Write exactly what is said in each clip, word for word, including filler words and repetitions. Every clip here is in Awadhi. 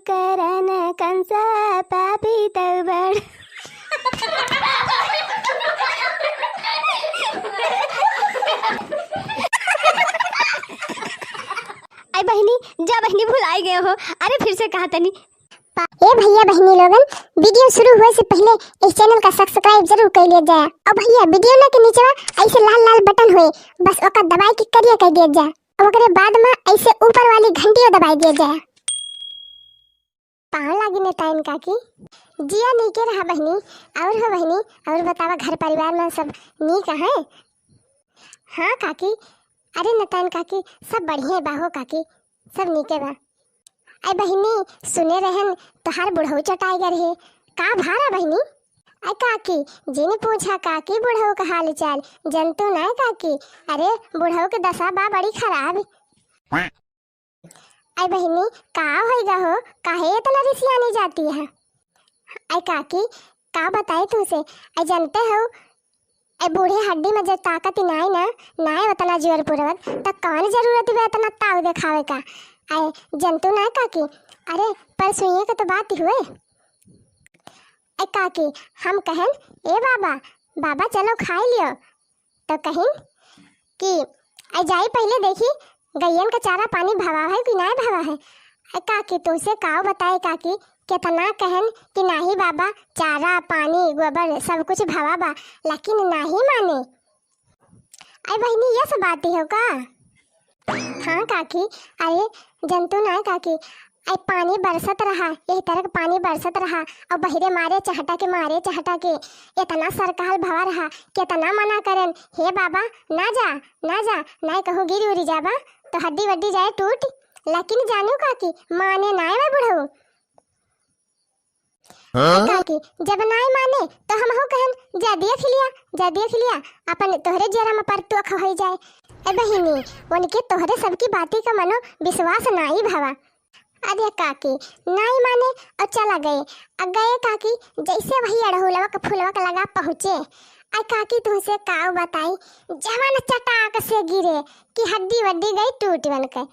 करन कंसा पापी तौ बड़। आई बहिनी, जा बहिनी, भुलाए गए हो। अरे फिर से कहा तनी। ए भैया बहिनी लोगन, video शुरू होए से पहिले इस channel का subscribe जरूर कर लिया जाए। और भैया video ना के नीचे ऐसे लाल लाल button होए, बस ओका दबाए के करिया कर दिया जाए। और ओकरे बाद में ऐसे ऊपर वाली घंटियो दबाए दिया जाए। पाँव लागी नेताइन काकी। जिया नीके रहा बहिनी। और हो बहिनी, और बतावा घर परिवार में सब नीक है? हाँ काकी। अरे नेताइन काकी, सब बढ़िया बा हो काकी, सब नीके बा। ऐ बहिनी, सुने रहन तोहार बुढ़ऊ चटाई गर है, का भारा बहिनी? ऐ काकी, जिन पूछा काकी बुढ़ऊ का हाल चाल, जनतू ना काकी। अरे बुढ़ऊ के दशा बा बड़ी खराब। ऐ बहिनी, का होइगा हो, काहे इतना रिसियानी जाती है? ऐ काकी, का बताई तुमसे, ऐ जनते हो, ऐ बूढ़े हड्डी में जब ताकत ही नाई ना, नाई उतना जोर पुरवत, त कौन जरूरत बा इतना ताव देखावे का? ऐ जनतू ना काकी, अरे परसुइये के तो बात ही हुए। ऐ काकी, हम कहन, ए बाबा, बाबा चलो खाई लियो, तो कहिन कि ऐ जाई पहिले देखी गइयन का चारा पानी भवा है कि नाई भवा है। ऐ काकी तुमसे काव बताए काकी, कितना कहन कि नाही बाबा, चारा पानी गोबर सब कुछ भवा बा, लेकिन नाही माने। ऐ बहिनी, ये सब बात हो का? हाँ काकी, अरे जनतू ना काकी, ऐ पानी बरसत रहा, यही तरह के पानी बरसत रहा, और बहिरे मारे चहटा के, मारे चहटा के, इतना सरकाल भवा रहा, कितना मना करन, हे बाबा, ना जा, ना जा, नाई कहूँ गिर उरी जाबा, तो हड्डी वड्डी जाए टूट। लेकिन जानू काकी, माने नाई वे बुढ़ऊ। हाँ? काकी, जब नाई माने, तो हमहू कहन, जा देख लिया, जा देख लिया, अपन तोहरे जियरा में परतोख होई जाए। ए बहिनी, उनके तोहरे सबकी बाती का मनो विश्वास नाई भवा। अरे काकी, नाई माने और चला गए। अब गए काकी, जैसे वही अड़हुलवा के फुलवा के लगा पहुँचे। आ काकी, तुमसे काव बताई, जवन चटाक से गिरे कि हड्डी वड्डी गई टूट बन के।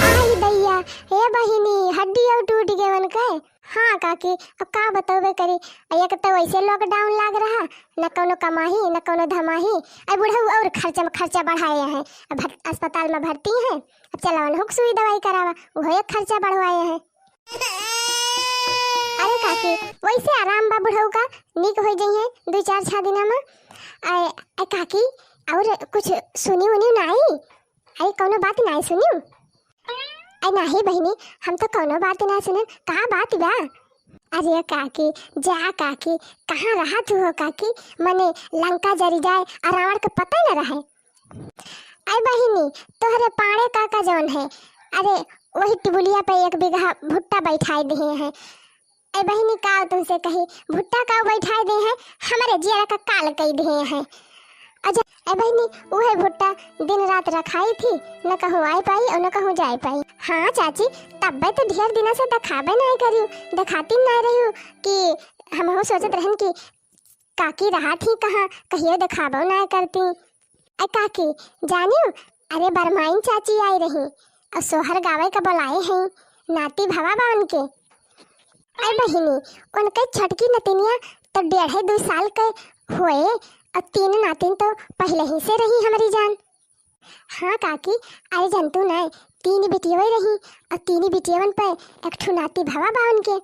आई दैया, हे बहिनी, हड्डी और टूट गए बन के। हाँ काकी, अब का बतौबे करी, एक तो वैसे lockdown लाग रहा, न कौनो कमाही, न कौनो धमाही, अब बुढ़ऊ और खर्चा में खर्चा बढ़ाए हैं। अब भर-, अस्पताल में भर्ती हैं, अब चला उन्हों के सुई दवाई करावा, उहो एक खर्चा बढ़वाए हैं। अरे काकी, वैसे आराम बा बुढ़ऊ का, नीक हो जइहे दू चार छह दिना में। ऐ, ऐ काकी, और कुछ सुनी उनी नाई? अरे कौनो बात नाई सुनी? ऐ नाही बहिनी, हम तो कौनो बात ना सुनन, का बात बा? अरे काकी, जा काकी, कहाँ रहत हो काकी? मने लंका जरी जाए और रावण के पता न रहे। ऐ बहिनी, तोहरे पाड़े काका जौन है, अरे वही टिबुलिया पे एक बीघा भुट्टा बैठाए दिए हैं। ऐ बहिनी, का तुमसे कही, भुट्टा का बैठाए दे हैं, हमारे जियरा का काल कई दिए हैं। अच्छा, ऐ बहिनी, उहे भुट्टा दिन रात रखाई थी, न कहूँ आए पाई और न कहूँ जाए पाई। हाँ चाची, तब्बे तो ढेर दिना से देखाबे नाई करियो, देखाती नाई रहियो कि हमहू सोचत रहन कि काकी रहत ही कहाँ, कहियो देखाबो नाई करती। ऐ काकी, जानियो, अरे बरमाइन चाची आई रही और सोहर गावे का बोलाए हैं, नाती भवा बा उनके। ऐ बहिनी, उनके छोटकी नतिनिया तो डेढ़े दू साल के होए और तीन नातिन तो पहले ही से रही हमारी जान। हाँ काकी, अरे जनतू नाय, तीन बिटियवे रही और तीन बिटियवन पे एक ठो नाती भवा बा उनके।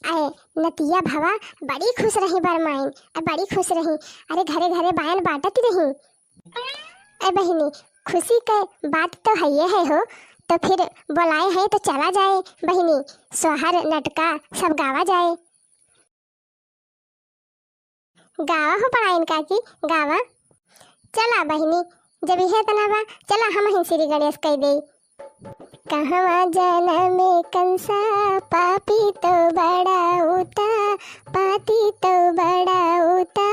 ऐ नतिया भवा बड़ी खुश रही बरमाइन, ऐ बड़ी खुश रही। अरे घरे घरे बायन बांटत रही। ऐ बहिनी, खुशी के बात तो हइये है हो, तो फिर बोलाए हैं तो चला जाए बहिनी, सोहर नटका सब गावा जाए। गावा हो बड़ाइन काकी, गावा। चला बहिनी, जब इहे तना बा, चला हमहिन श्री गणेश कह दे। कहवा जनमे कंसा, पापी तो बड़ा उता, पाती तो बड़ा उता,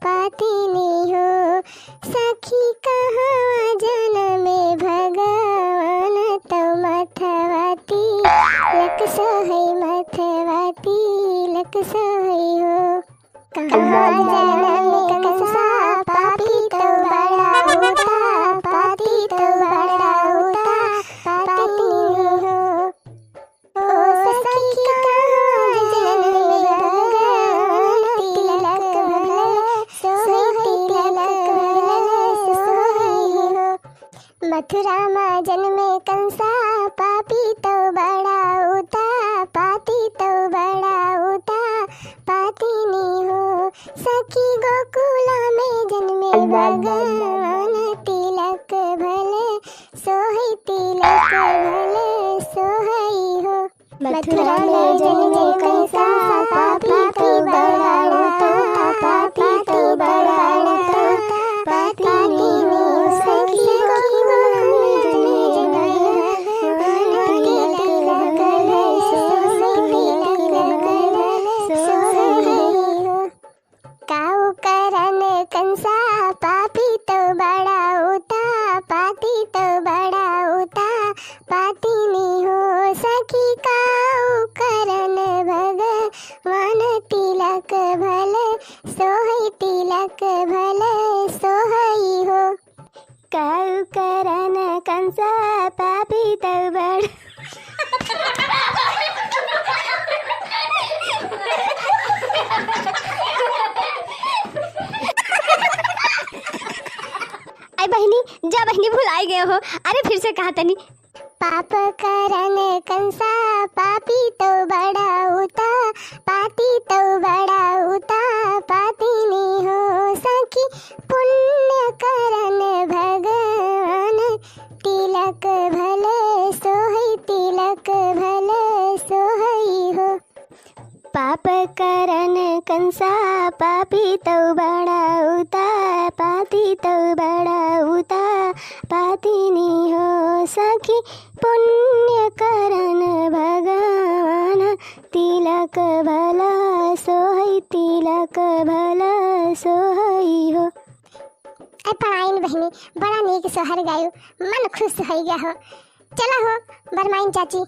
पातिनी हो। सखी कहवा जनमे भगवान, तो मथवा तिलक सोहै, मथवा तिलक सोहै हो। कहाँ जनम कंसा, पापी तो बड़ा होता, पाती तो बड़ा होता, पातिनी हो। मथुरा में जन्मे कंसा, पापी तो बड़ा होता, पापी तो बड़ा होता, पापी नहीं हो सकी, गोकुल में जन्मे भगवान, तिलक लगल है, सोहे तिलक लगल है, सोहे हो। काऊ करन कंसा, पापी तो बड़ा होता, पापी तो बड़ा होता, पापी नहीं हो सकी। काऊ करन भगवान, तिलक भले सोहई, तिलक भले सोहई हो। काऊ करन कंसा, पापी तो बड़। आई बहिनी, जा बहिनी, भुलाइ गए हो। अरे फिर से कहा तनी। पाप करन कंसा, पापी तो बड़ा होता, पापी तो बड़ा होता, पापी नहीं हो सकी। पुण्य करन भगवान, तिलक भले सोहई, तिलक भले सोहई हो। पाप करन कंसा, पापी तो बड़ा होता, पापी तो बड़ा होता, पापी नहीं हो सकी। पुण्य करन भगवान, तिलक भला सोहई, तिलक भला सोहई हो। ए पढ़ाइन बहिनी, बड़ा नीक सोहर गायू, मन खुश होइ गया हो। चला हो बरमाइन चाची,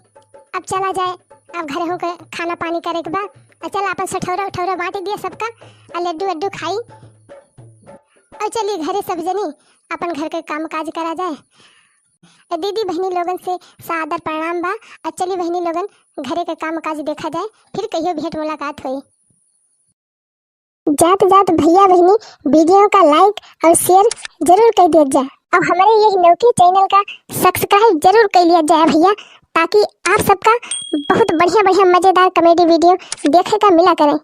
अब चला जाए, अब घरे हो के खाना पानी करे के बा। आ चला अपन सठौरा उठौरा बाँटि दिया सबका, आ लड्डू वड्डू खाई, और चली घरे सब जनी अपन घर के काम काज करा जाए। ए दीदी बहिनी लोगन से सादर प्रणाम बा, आ चली बहिनी लोगन घरे के काम काज देखा जाए, फिर कहियो भेंट मुलाकात होई। जात जात भैया बहिनी, video का like और share जरूर कर दिया जा। अब हमारे यही नौकी channel का subscribe जरूर कर लिया जाए भैया, ताकि आप सबका बहुत बढ़िया बढ़िया मजेदार comedy video देखे का मिला करें।